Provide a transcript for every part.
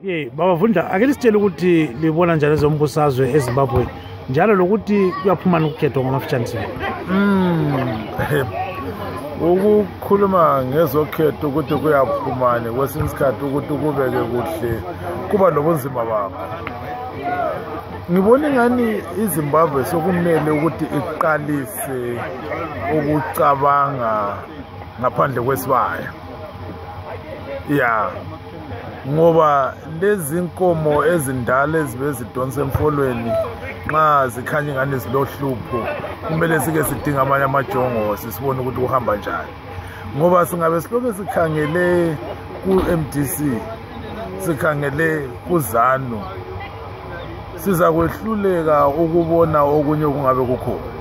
Baba Vundla, ake lisitshele ukuthi libona njalo ezombusazwe eZimbabwe njalo lokuthi kuyaphuma ukukhetho ngamafitshane sibili. Ukukhuluma ngezokhetho ukuthi kuyaphumane kwesinye isikhathi ukuthi kubeke kuhle kuba nobunzima bakho. Ngibona ngani iZimbabwe sokumele ukuthi iqalise ukucabanga ngaphandle kwesibaya. Ngoba lezi inkomo ezindala ezibe zidonsa emfolweni nxa zikhanya ngani zilohlupho kumele sike sidinga amanye amajongo sisibone ukuthi uhamba njani. Ngoba singabe siloke sikhangele ku-MDC sikhangele kuZANU siza kwehluleka ukubona okunye kungabe kukhona.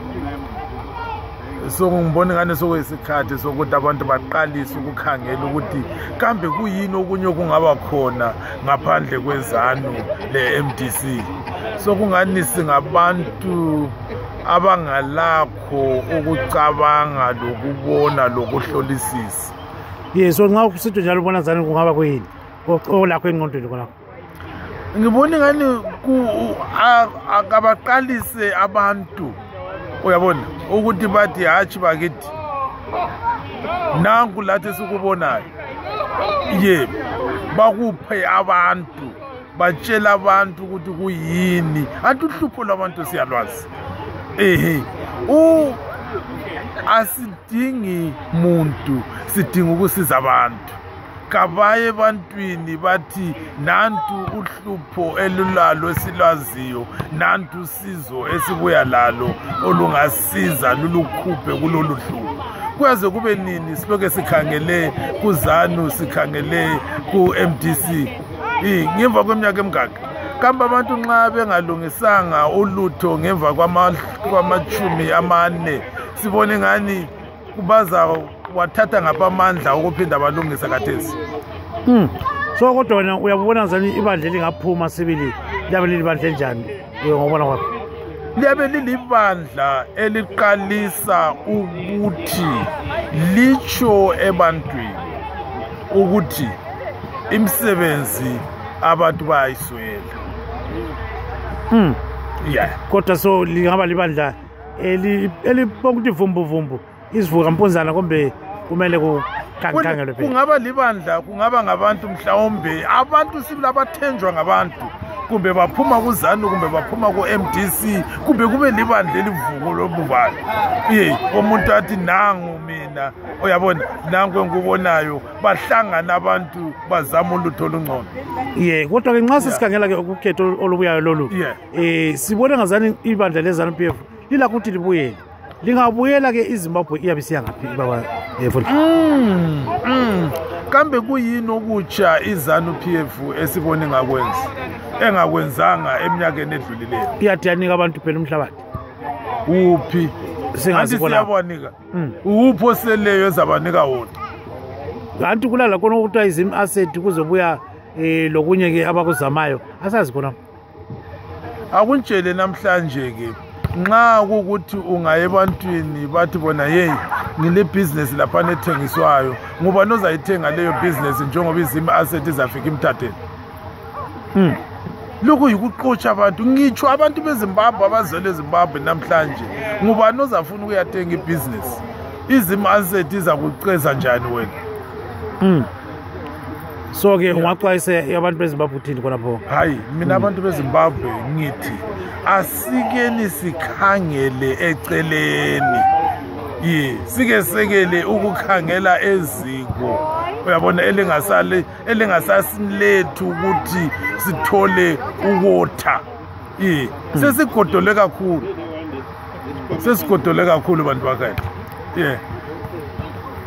So ngibona ngane sokuyisikhathi sokuthi abantu baqalise ukukhangela ukuthi kambe kuyini okunye kungaba khona ngaphandle kweZANU le-MDC. So kungani singabantu abangalakho ukucabanga lokubona lokuhlolisisa. So nxa kusitho njalo ubona ZANU kungaba kuyini olakho engqondweni khonapho? Ngibona ngani akabaqalise abantu uyabona ukuthi bathi hatshi bakithi nanku lathi sikubonayo bakuphe abantu batshela abantu ukuthi kuyini anti uhlupho lwabantu siyalwazi. Asidingi muntu sidinga ukusiza abantu kabaye ebantwini bathi nantu uhlupho elulalo esilwaziyo nantu usizo esibuya lalo olungasiza lulukhuphe kulolu hlupho. Kuyaze kube nini siloke sikhangele kuZANU sikhangele ku-MDC ngemva kweminyaka emingaka kambe abantu nxa bengalungisanga ulutho ngemva kwamachumi amane sibone ngani kubaza wathatha ngapha amandla ukuphinda balungisa kathesi. So kodwa wena uyabona zani ibandla lingaphuma sibili liyabe lilibandla enjani ngobona kwakho? Liyabe lilibandla eliqalisa ukuthi licho ebantwini ukuthi imisebenzi abantu bayiswela. Kodwa so lingaba libandla elipokuthi vumbu isivuka mponzana kumbe kumele kukhangelwe phela? Kungaba libandla kungaba ngabantu mhlawumbe abantu sibili abathenjwa ngabantu kumbe baphuma kuZANU kumbe baphuma ku-MDC kumbe kube libandla elivuko lobuvayo. Umuntu athi nangu mina uyabona nangu engikubonayo bahlangana abantu bazama ulutho olungcono. Kodwa ke nxa sesikhangela-ke ukukhetho olubuyayo lolu sibone ngazani ibandla le-ZANU-PF lilakho ukuthi libuyele. Lingabuyela-ke iZimbabwe iyabe siyangaphi baba Vundla? Kambe kuyini okutsha iZANU-PF esibone engakwenzanga eminyakeni edlulileyo? Iyathi yanika abantu phela umhlabathi. Uphi? Siyabanika. Uphi oseleyo ezabanika wona? Kanti kulala khona ukuthiwa izim asset kuzobuya lokunye-ke abakuzamayo asazi khona. Akuntshele namhlanje-ke nxa kukuthi ungaya ebantwini bathi bona ngile business lapha nethengiswayo ngoba nozayithenga leyo business njengoba izim asset izafika imthatheni. Lokho yikuqotsha abantu ngitsho abantu beZimbabwe abazele eZimbabwe namhlanje ngoba nozafuna ukuyathenga ibusiness izim asset iza kuceza njani wena? So ke ungaxwayisa abantu beZimbabwe uthini khonapho? Hayi mina abantu beZimbabwe ngithi asikeni sikhangele eceleni sike sekele ukukhangela eziko uyabona elingasasilethu ukuthi sithole ukotha. Sesigodole kakhulu bantu bakathi.